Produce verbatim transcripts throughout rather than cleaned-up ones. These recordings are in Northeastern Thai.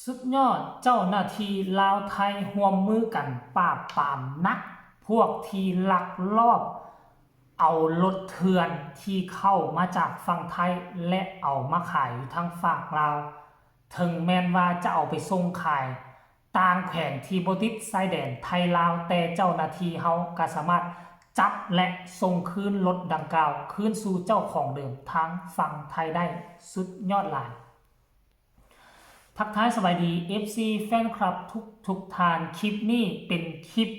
สุดยอด เจ้าหน้าที่ลาวไทยร่วมมือกันปราบปรามหนัก พวกที่ลักลอบเอารถเถื่อนที่เข้ามาจากฝั่งไทย และเอามาขายอยู่ทางฝั่งลาว ถึงแม้นว่าจะเอาไปส่งขายต่างแขวงที่บ่ติดชายแดนไทยลาว แต่เจ้าหน้าที่เฮาก็สามารถจับและส่งคืนรถดังกล่าวคืนสู่เจ้าของเดิมทางฝั่งไทยได้ สุดยอดหลาย ทักทายสบายดี เอฟซี แฟนคลับทุกทุกท่าน คลิปนี้เป็นคลิป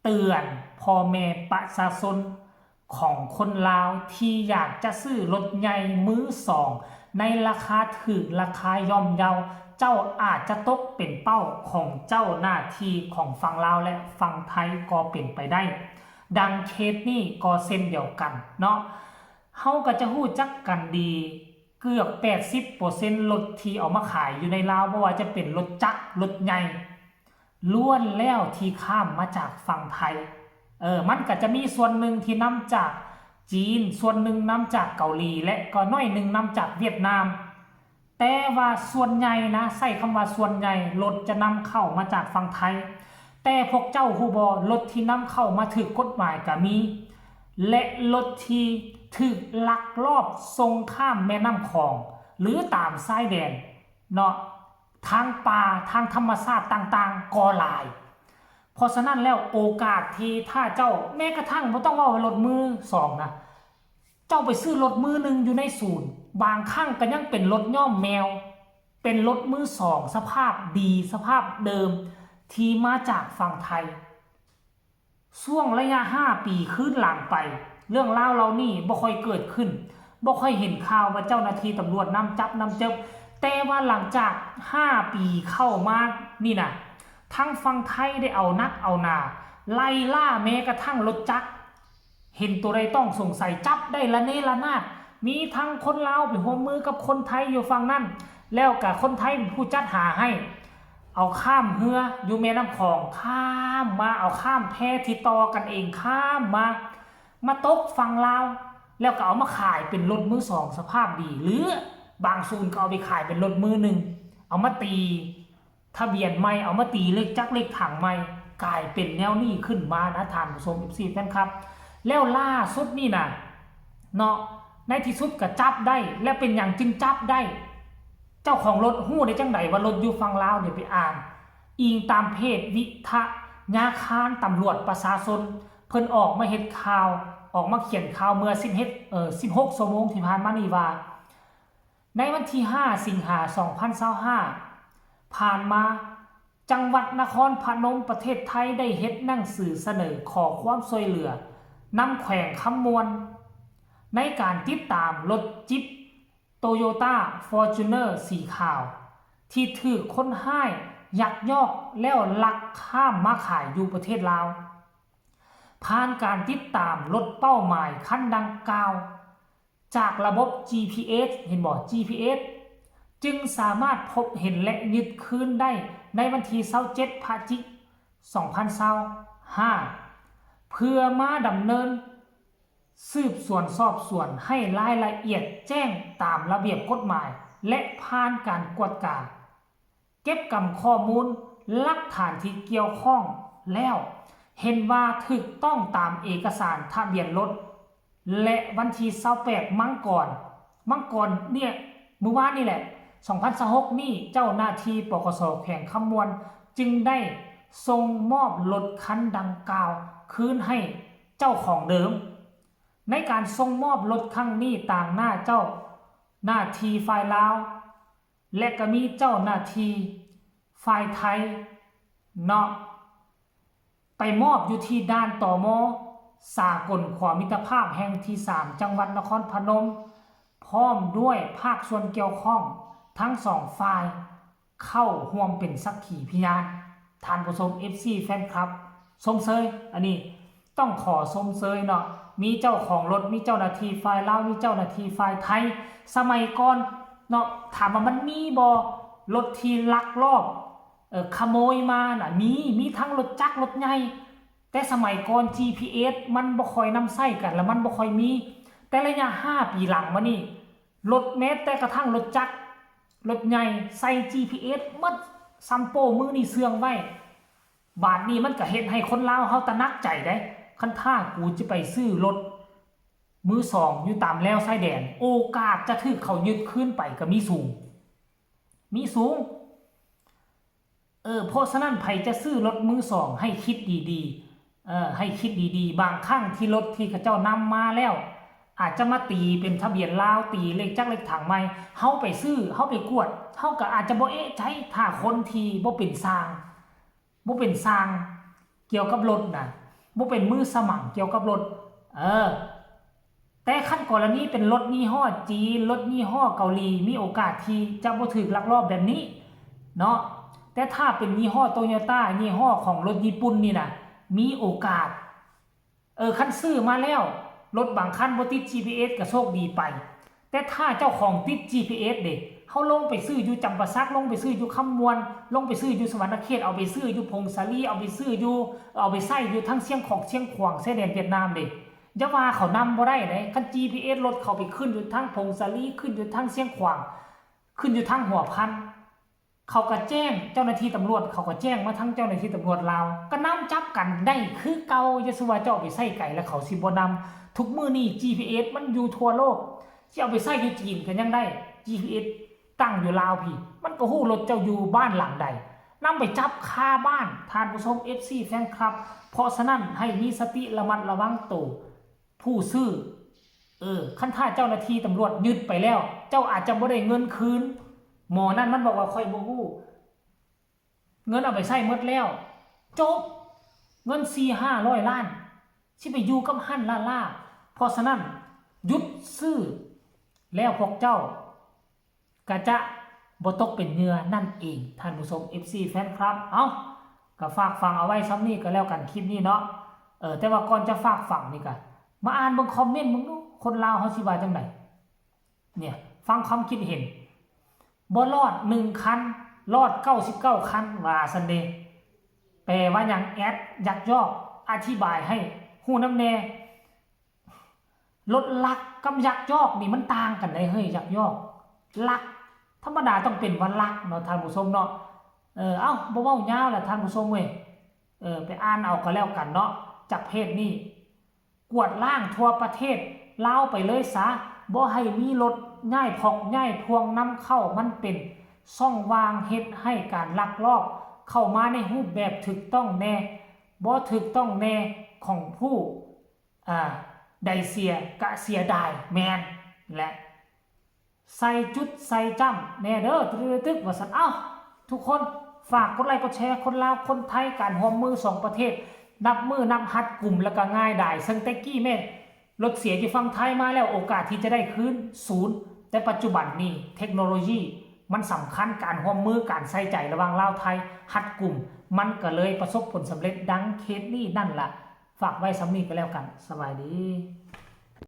เตือนพ่อแม่ประชาชนของคนลาวที่อยากจะซื้อรถใหญ่มือสองในราคาถูกราคาย่อมเยา เจ้าอาจจะตกเป็นเป้าของเจ้าหน้าที่ของฝั่งลาวและฝั่งไทยก็เป็นไปได้ ดังเคสนี้ก็เช่นเดียวกันเนาะ เฮาก็จะฮู้จักกันดี เกือบ แปดสิบเปอร์เซ็นต์ รถที่เอามาขายอยู่ในลาว บ่ว่าจะเป็นรถจักร รถใหญ่ ล้วนแล้วที่ข้ามมาจากฝั่งไทย เออ มันก็จะมีส่วนหนึ่งที่นำจากจีน ส่วนหนึ่งนำจากเกาหลี และก็น้อยหนึ่งนำจากเวียดนาม แต่ว่าส่วนใหญ่นะ ใช้คำว่าส่วนใหญ่ รถจะนำเข้ามาจากฝั่งไทย แต่พวกเจ้าฮู้บ่ รถที่นำเข้ามาถูกกฎหมายก็มี และรถที่ถูกลักลอบส่งข้ามแม่น้ำของ หรือตามชายแดนเนาะ ทางป่า ทางธรรมชาติต่างๆ ก็หลาย เพราะฉะนั้นแล้วโอกาสที่ถ้าเจ้า แม้กระทั่งบ่ต้องเว้าว่ารถมือสองนะ เจ้าไปซื้อรถมือหนึ่งอยู่ในศูนย์ บางครั้งก็ยังเป็นรถย้อมแมว เป็นรถมือสองสภาพดี สภาพเดิม ที่มาจากฝั่งไทย ช่วงระยะห้าปีคืนหลังไป เรื่องราวเหล่านี้บ่ค่อยเกิดขึ้น บ่ค่อยเห็นข่าวว่าเจ้าหน้าที่ตำรวจนำจับนำเจิบ แต่ว่าหลังจากห้าปีเข้ามานี่นะ ทางฝั่งไทยได้เอานักเอาหนา ไล่ล่าแม้กระทั่งรถจักร เห็นตัวใดต้องสงสัยจับได้ระเนระนาด มีทั้งคนลาวไปร่วมมือกับคนไทยอยู่ฝั่งนั้น แล้วก็คนไทยเป็นผู้จัดหาให้ เอาข้ามเฮืออยู่แม่น้ำของ ข้ามมา เอาข้ามแพที่ต่อกันเอง ข้ามมา มาตกฝั่งลาว แล้วก็เอามาขายเป็นรถมือสองสภาพดี หรือบางศูนย์ก็เอาไปขายเป็นรถมือหนึ่ง เอามาตีทะเบียนใหม่ เอามาตีเลขจักรเลขถังใหม่ กลายเป็นแนวนี้ขึ้นมานะท่านผู้ชม เอฟซี แฟนคลับ แล้วล่าสุดนี่นะเนาะ ในที่สุดก็จับได้ และเป็นหยังจึงจับได้ เจ้าของรถฮู้ได้จังใดว่ารถอยู่ฝั่งลาว เดี๋ยวไปอ่าน อิงตามเพจวิทยาคารตำรวจประชาชน เพิ่นออกมาเฮ็ดข่าว ออกมาเขียนข่าวเมื่อสิบเอ็ด เอ่อ สิบหกชั่วโมงที่ผ่านมานี้ว่า ในวันที่ห้าสิงหาสองพันยี่สิบห้า ผ่านมา จังหวัดนครพนมประเทศไทยได้เฮ็ดหนังสือเสนอขอความช่วยเหลือนำแขวงคำม่วน ในการติดตามรถจิป Toyota Fortuner สีขาว ที่ถูกคนร้ายยักยอกแล้วลักข้ามมาขายอยู่ประเทศลาว ผ่านการติดตามรถเป้าหมายคันดังกล่าว จากระบบ จีพีเอส เห็นบ่ จีพีเอส จึงสามารถพบเห็นและยึดคืนได้ในวันที่ยี่สิบเจ็ดพฤศจิกายนสองพันยี่สิบห้า เพื่อมาดำเนินสืบสวนสอบสวนให้รายละเอียดแจ้งตามระเบียบกฎหมาย และผ่านการกวดกา เก็บกำข้อมูลหลักฐานที่เกี่ยวข้องแล้ว เห็นว่าถูกต้องตามเอกสารทะเบียนรถ และวันที่ยี่สิบแปดมังกร มังกรเนี่ย มื้อวานนี่แหละ สองพันยี่สิบหก นี่ เจ้าหน้าที่ ปกส แขวงคำม่วน จึงได้ส่งมอบรถคันดังกล่าวคืนให้เจ้าของเดิม ในการส่งมอบรถครั้งนี้ต่างหน้าเจ้าหน้าที่ฝ่ายลาว และก็มีเจ้าหน้าที่ฝ่ายไทยเนาะ ไปมอบอยู่ที่ด่าน ตม. สากลขวามิตรภาพแห่งที่สาม จังหวัดนครพนม พร้อมด้วยภาคส่วนเกี่ยวข้องทั้งสองฝ่าย เข้าร่วมเป็นสักขีพยาน ท่านผู้ชม เอฟซี แฟนคลับ ชมเชย อันนี้ต้องขอชมเชยเนาะ มีเจ้าของรถ มีเจ้าหน้าที่ฝ่ายลาว มีเจ้าหน้าที่ฝ่ายไทย สมัยก่อนเนาะ ถามว่ามันมีบ่ รถที่ลักลอบ เอ่อ ขโมยมาน่ะ มี มีทั้งรถจักรรถใหญ่ แต่สมัยก่อน จีพีเอส มันบ่ค่อยนำใช้กัน แล้วมันบ่ค่อยมี แต่ระยะห้าปีหลังมานี่ รถแม้แต่กระทั่งรถจักร รถใหญ่ใส่ จีพีเอส หมด ส่ำโป้มือนี่เสื่องไว้ บาดนี้มันก็เฮ็ดให้คนลาวเฮาตระหนักใจได้ คันถ้ากูจะไปซื้อรถมือสองอยู่ตามแนวชายแดน โอกาสจะถูกเขายึดคืนไปก็มีสูง มีสูง เออ เพราะฉะนั้นไผจะซื้อรถมือสองให้คิดดีๆ เออ ให้คิดดีๆ บางครั้งที่รถที่เขาเจ้านำมาแล้ว อาจจะมาตีเป็นทะเบียนลาว ตีเลขจักรเลขถังใหม่ เฮาไปซื้อ เฮาไปกวด เฮาก็อาจจะบ่เอะใจ ถ้าคนที่บ่เป็นช่าง บ่เป็นช่างเกี่ยวกับรถนะ บ่เป็นมือสมัครเกี่ยวกับรถ เออ แต่คันกรณีเป็นรถยี่ห้อจีน รถยี่ห้อเกาหลี มีโอกาสที่จะบ่ถูกลักลอบแบบนี้เนาะ แต่ถ้าเป็นยี่ห้อโตโยต้า ยี่ห้อของรถญี่ปุ่นนี่นะ มีโอกาส เออ คันซื้อมาแล้ว รถบางคันบ่ติด จีพีเอส ก็โชคดีไป แต่ถ้าเจ้าของติด จีพีเอส เด้ เฮาลงไปซื้ออยู่จำปาสัก ลงไปซื้ออยู่คำม่วน ลงไปซื้ออยู่สะหวันนะเขต เอาไปซื้ออยู่ผงสาลี เอาไปซื้ออยู่ เอาไปใส่อยู่ทั้งเชียงขอกเชียงขวาง ชายแดนเวียดนามเด้ อย่าว่าเขานำบ่ได้เด้ คัน จีพีเอส รถเขาไปขึ้นอยู่ทั้งผงสาลี ขึ้นอยู่ทั้งเชียงขวาง ขึ้นอยู่ทั้งหัวพัน เขาก็แจ้งเจ้าหน้าที่ตำรวจ เขาก็แจ้งมาทั้งเจ้าหน้าที่ตำรวจลาว ก็นำจับกันได้คือเก่า อย่าสิว่าเจ้าเอาไปใส่ไกลแล้วเขาสิบ่นำ ทุกมื้อนี้ จีพีเอส มันอยู่ทั่วโลก สิเอาไปใส่อยู่จีนก็ยังได้ จีพีเอส ตั้งอยู่ลาวพี้ มันก็ฮู้รถเจ้าอยู่บ้านหลังใด นำไปจับคาบ้าน ท่านผู้ชม เอฟซี แฟนคลับ เพราะฉะนั้นให้มีสติระมัดระวังโต ผู้ซื้อ เออ คันถ้าเจ้าหน้าที่ตำรวจยึดไปแล้ว เจ้าอาจจะบ่ได้เงินคืน หมอนั่นมันบอกว่า "ข้อยบ่ฮู้ เงินเอาไปใช้หมดแล้ว จบ เงินสี่ห้าร้อยล้าน สิไปอยู่กับหั้นล้านล้า" เพราะฉะนั้น หยุดซื้อ แล้วพวกเจ้า ก็จะบ่ตกเป็นเหยื่อนั่นเอง ท่านผู้ชม เอฟซี แฟนคลับ เอ้า ก็ฝากฝังเอาไว้ส่ำนี้ก็แล้วกัน คลิปนี้เนาะ เออ แต่ว่าก่อนจะฝากฝังนี่ก็ มาอ่านเบิ่งคอมเมนต์เบิ่งดู คนลาวเฮาสิว่าจั่งใด เนี่ย ฟังความคิดเห็น บ่รอดหนึ่งคัน รอดเก้าสิบเก้าคัน ว่าซั่นเด้ แปลว่าหยัง แอด ยักยอก อธิบายให้ฮู้นำแน่ รถลักกับยักยอกนี่มันต่างกันได้เฮ้ย ยักยอก ลักธรรมดาต้องเป็นว่าลักเนาะ ท่านผู้ชมเนาะ เออ เอ้า บ่เว้ายาวล่ะ ท่านผู้ชมเว้ย เออ ไปอ่านเอาก็แล้วกันเนาะ จากเพจนี้ กวาดล้างทั่วประเทศลาวไปเลยซะ บ่ให้มีรถย้ายพอกย้ายพวงนำเข้า มันเป็นช่องว่างเฮ็ดให้การลักลอบเข้ามาในรูปแบบถูกต้องแน่ บ่ถูกต้องแน่ ของผู้ อ่า ได้เสียกะเสียดายแม่นแหละ ใส่จุดใส่จ้ำแน่เด้อ ตึกๆๆ ว่าซั่น เอ้า ทุกคนฝากกดไลค์กดแชร์ คนลาวคนไทย การร่วมมือสองประเทศ นับมื้อนับฮัดกลุ่มแล้วก็ง่ายดาย ซึ่งแต่กี้แม่นรถเสียอยู่ฝั่งไทยมาแล้ว โอกาสที่จะได้คืนศูนย์ แต่ปัจจุบันนี้เทคโนโลยีมันสำคัญ การร่วมมือ การใส่ใจระหว่างลาวไทย ฮัดกลุ่ม มันก็เลยประสบผลสำเร็จดังเคสนี้นั่นล่ะ ฝากไว้ส่ำนี้ก็แล้วกัน สบายดี